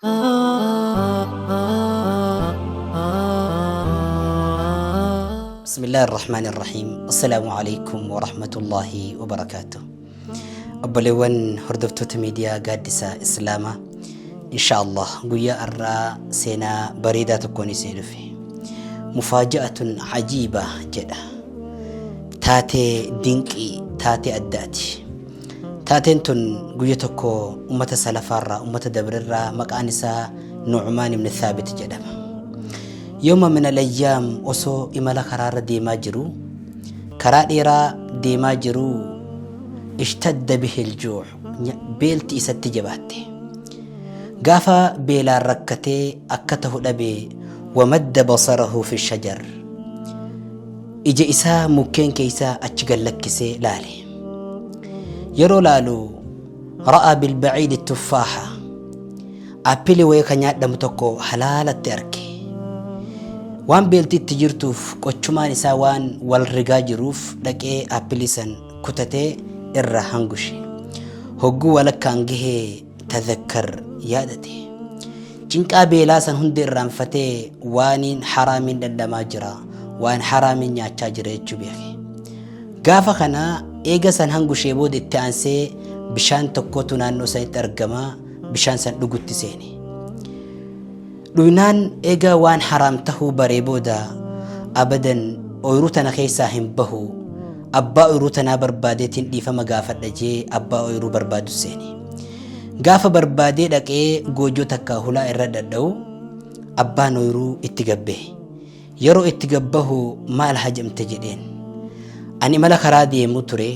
بسم الله الرحمن الرحيم السلام عليكم ورحمة الله وبركاته. Obboleewwan hordoftoota miidiyaa Gaaddisa Islaamaa, insha Allah guyyaa har'aa seenaa bareedaa tokkoon isin dhufe. Mufaaja'atun ajiiba jedha. Taatee dinqii, taatee addaati. Taateen tun guyya tokko ummata salafaarraa, ummata dabrerraa, maqaan isaa Nu'maan ibn Thaabit jedhama. Yooma min al-ayyaam osoo imala karaarra deemaa jiru, karaa dheeraa deemaa jiru, ishtadda bihi al-juu', beelti isatti jabaatte. Gaafa beelaan rakkatee akka tahu dhabe, wamadda basarahu fi shajar. Ija isaa mukkeen keessa achi gad lakkisee laale. Yeroo laalu ra'a bilbaciidi tuffaaha. Appilii wayii kan nyaadhamu tokko halaalatti arge. Waan beelti itti jirtuuf, qochumaan isaa waan wal rigaa jiruuf, dhaqee appilii san kutatee irra hangushe. Hogguu walakkaan gahee tadhakkar, yaadate. Cinqaa beelaa san hunda irraanfatee, waaniin haraamiin dhandhamaa jira, waan haraamiin nyaachaa jira jechuu beeke. Gaafa kana eega san hangushee booda itti aansee bishaan tokkotu naannoo sanitti argama, bishaan san dhugutti seene. Dhuynaan eega waan haraam tahuu baree booda, abadan ooyiruu tana keessaa hin bahu, abbaa ooyiruu tanaa barbaadeetiin dhiifama gaafadha jee abbaa ooyiruu barbaadu seene. Gaafa barbaadee dhaqee goojoo takka hulaa irra dhadha'u, abbaan ooyiruu itti gabbe. Yeroo itti gabbahu, maal hajamte jedheen. Ani imala karaa deemu ture,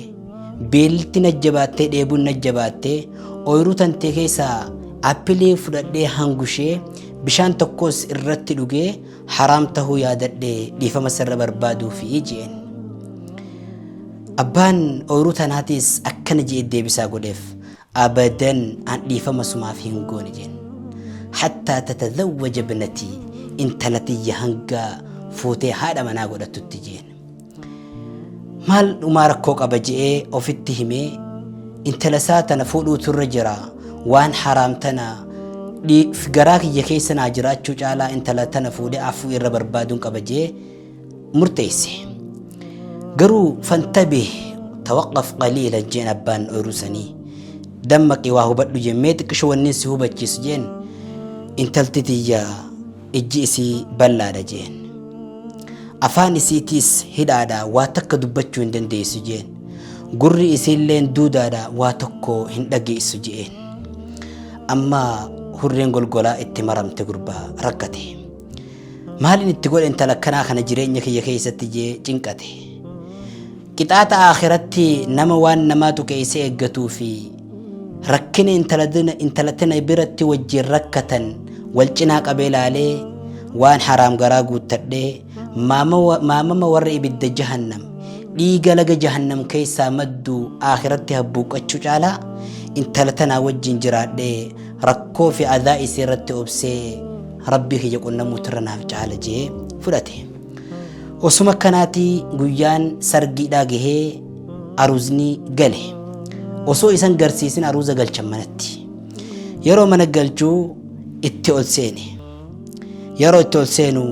beelti na jabaattee, dheebuun na jabaattee, ooyiruu tantee keessaa appilii fudhadhee hangushee, bishaan tokkos irratti dhugee, haraam tahuu yaadadhee dhiifama sirra barbaaduufi jeen. Abbaan ooyiruu tanaatis akkana jee deebisaa godheef: abadan an dhiifama sumaaf hin goone jeen. Hattaa tatazawwaja ibnatii, intala tiyya hanga fuutee haadha manaa godhattutti jeen. Maal dhumaa rakkoo qaba je'ee ofitti himee, intala isaa tana fuudhuutu irra jira, waan haraam tana garaa kiyya keessa naa jiraachuu caalaa intala tana fuudhee afuu irra barbaaduun qaba je'ee murteesse. Garuu fantabih, tawaqqaf qaliilan jeen abbaan ooyiruu sanii. Dammaqi, waa hubadhu jeen, mee xiqqisho wannin si hubachiisu jeen, intalti tiyya ijji isii bal'aadha jeen. Afaan isiitiis hidhaadha, waa takka dubbachuu hin dandeessu jeen. Gurri isiilleen duudaadha, waa tokko hin dhageessu jeen. Amma hurreen golgolaa itti maramte, gurbaa rakkate. Maalin itti godhe intala akkanaa kana jireenya kiyya keessatti jee cinqate. Qixaaxa akhiratti nama waan namaa tuqe isa eeggatuu fi rakkina intala tana biratti wajjin rakkatan wal cinaa qabee laalee, waan haraam garaa guuttadhee maamama warra ibidda jahannam, dhiiga laga jahannam keessaa maddu akhiratti habbuuqqachuu caalaa, intala tanaa wajjin jiraadhee rakkoo fi adaa isii irratti obsee rabbii kiyya qunnamuutu irra naaf caala jee fudhate. Osuma akkanaati guyyaan sargiidhaa gahee aruuzni gale. Osoo isan garsiisin aruuza galchan manatti. Yeroo mana galchuu itti ol seene. Yeroo itti ol seenu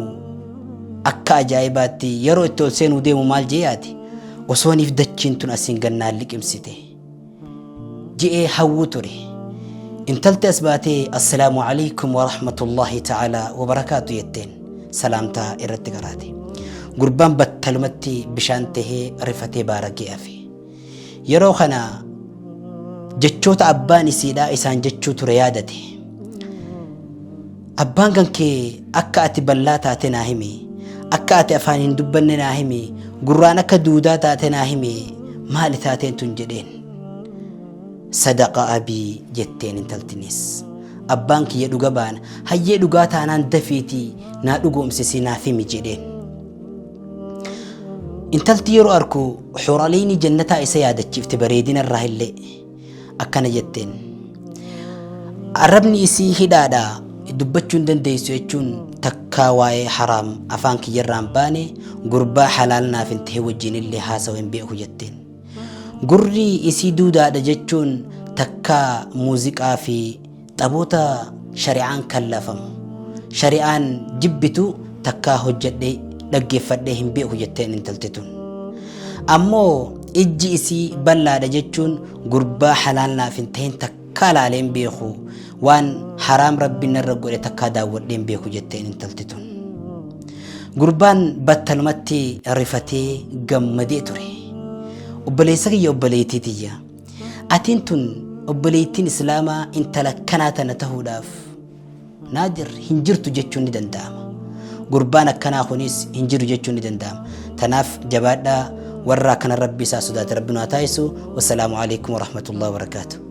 akka ajaa'ibaatti, yeroo itti ol seenuu deemu maal jee yaade? Osooniif dachiin tun asiin gannaan liqimsite je'ee hawwuu ture. Intalti as baatee assalaamu alaikum wa rahmatullahi ta'ala wa barakaatu jetteen salaamtaa irratti qaraate. Gurbaan battalumatti bishaan tahee rifatee baaragee hafe. Yeroo kana jechoota abbaan isiidhaa isaan jechuu ture yaadate. Abbaan kan kee akka ati bal'aa taate naa himi, akka ati afaan hin dubbanne naa himi, gurraan akka duudaa taate naa himi, maali taateen tun jedheen. Sadaqa abii jetteen intaltinis. Abbaan kiyya dhuga baana, hayyee dhugaa taanaan dafiitii naa dhugoomsisi, naaf himi jedheen. Intalti yeroo arku xuraliini jannataa isa yaadachiifte, bareedina irraa illee akkana jetteen. Arrabni isii hidhaadha, dubbachuu hin dandeessu jechuun takkaa waa'ee haraam afaan kiyyarraa hin baane, gurbaa halaal naaf hin ta'e wajjin illee haasawa hin beeku jetteen. Gurri isii duudaadha jechuun takkaa muuziqaa fi taphoota shari'aan kallafamu, shari'aan jibbitu takkaa hojjadhee dhaggeeffadhee hin beeku jetteen intalti tun. Ammoo ijji isii bal'aadha jechuun gurbaa halaal naaf hin tahin takkaa laalee hin beeku, waan haraam Rabbiin narra godhe takkaa daawwadhee hin beeku jetteen intalti tun. Gurbaan battalumatti rifatee gammadee ture. Obboleessa kiyya obboleettii tiyya. Atiin tun obboleettiin Islaamaa intala akkanaa tana tahuudhaaf naadir hin jirtu jechuun ni danda'ama. Gurbaan akkanaa kunis hin jiru jechuun ni danda'ama. Tanaaf jabaadhaa warra akkana Rabbi isaa sodaate Rabbi nu haa taasisu. Wassalaamu alaikum warahmatullahi wabarakaatuh.